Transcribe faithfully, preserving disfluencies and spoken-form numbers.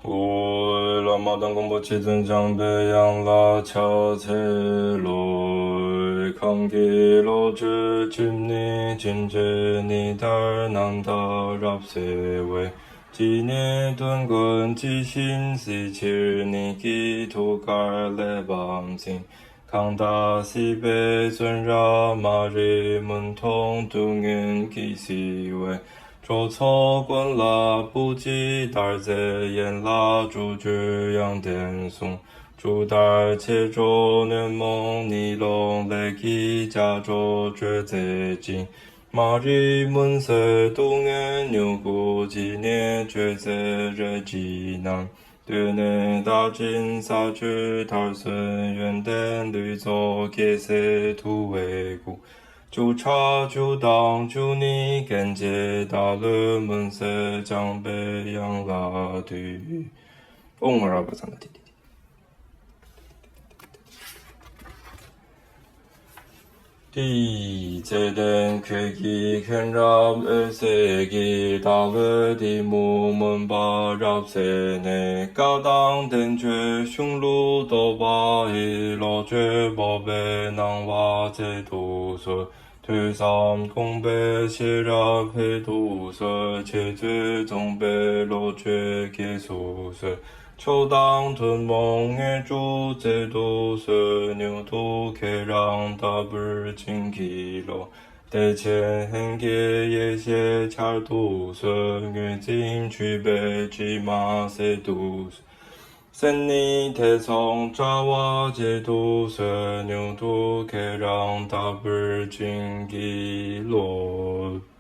ཨོ། བླ་མ་དང་མགོན་པོ་རྗེ་བཙུན་འཇམ་པའི་དབྱངས་ལ་ཕྱག་འཚལ་ལོ། གང་གི་བློ་གྲོས་ཁྱིམ་ནི་ཕྱིན་ཆད་ཉི་ལྟར་རྣམ་དག་རབ་གསལ་བའི། ཇི་སྙེད་དོན་ཀུན་ཇི་བཞིན་གཟིགས་ཕྱིར་ཉིད་ཀྱི་ཐུགས་ཀར་གླེགས་བམ་འཛིན། གང་དག་སྲིད་པའི་བཙོན་ར་མ་རིག་མུན་མཐོང་སྡུག་བསྔལ་གྱིས་བསིལ་བའི། སྤྱོད་ཚོགས་ཀུན་ལ་བུ་གཅིག་ལྟར་མཛད་ཡན་ལག་དྲུག་ཅུ་ཡོན་ཏན་ཟུང་། ཇི་ལྟར་ཆེར་སྤྱོད་ཉོན་མོངས་གཉིད་ལོག་ལས་ཀྱི་བྱ་སྒྲོ་གཅོད་མཛད་ཅིང་། མ་རིག་མུན་སེལ་སྡུག་བསྔལ་མྱུ་གུ་ཇི་སྙེད་གཅོད་མཛད་རལ་གྲི་བསྣམས། གདོད་ནས་བདག་ཅག་ས་བཅུའི་མཐར་སོན་ཡོན་ཏན་ལུས་རྫོགས་རྒྱལ་སྲས་ཐུ་བའི་སྐུ། བཅུ་ཕྲག་བཅུ་དང་བཅུ་གཉིས་གྱེན་བརྒྱན་བདག་བློའི་མུན་སེལ་འཇམ་པའི་དབྱངས་ལ་འདུད། ཨོཾ་ཨ་ར་པ་ཙ་ན་དྷཱིཿ་དྷཱིཿ་དྷཱིཿ་དྷཱིཿ་དྷཱིཿ། དེའི་ཚེ་དེར་ཁྱོད་ཀྱིས་མཁྱེན་རབ་འོད་གསལ་གྱིས། བདག་བློའི་གཏི་མུག་མུན་པ་རབ་བསལ་ནས། བཀའ་དང་བསྟན་བཅོས་གཞུང་ལུགས་རྟོགས་པ་ཡི། བློ་གྲོས་སྤོབས་པའི་སྣང་བ་སྩལ་དུ་གསོལ། ཐོས་བསམ་སྒོམ་པའི་ཤེས་རབ་འཕེལ་དུ་གསོལ། འཆད་རྩོད་རྩོམ་པའི་བློ་གྲོས་རྒྱས་སུ་གསོལ། མཆོག་དང་ཐུན་མོང་དངོས་གྲུབ་སྩལ་དུ་གསོལ། མྱུར་དུ་ཁྱེད་རང་ལྟ་བུར་བྱིན་གྱིས་རློབས། བདེ་ཆེན་ལྷན་སྐྱེས་ཡེ་ཤེས་འཆར་དུ་གསོལ། དངོས་འཛིན་འཁྲུལ་པའི་དྲི་མ་སེལ་དུ་གསོལ། སེམས་ཉིད་ཐེ་ཚོམ་བྲལ་བ་བྱེད་དུ་གསོལ། མྱུར་དུ་ཁྱེད་རང་ལྟ་བུར་བྱིན་གྱིས་རློབས།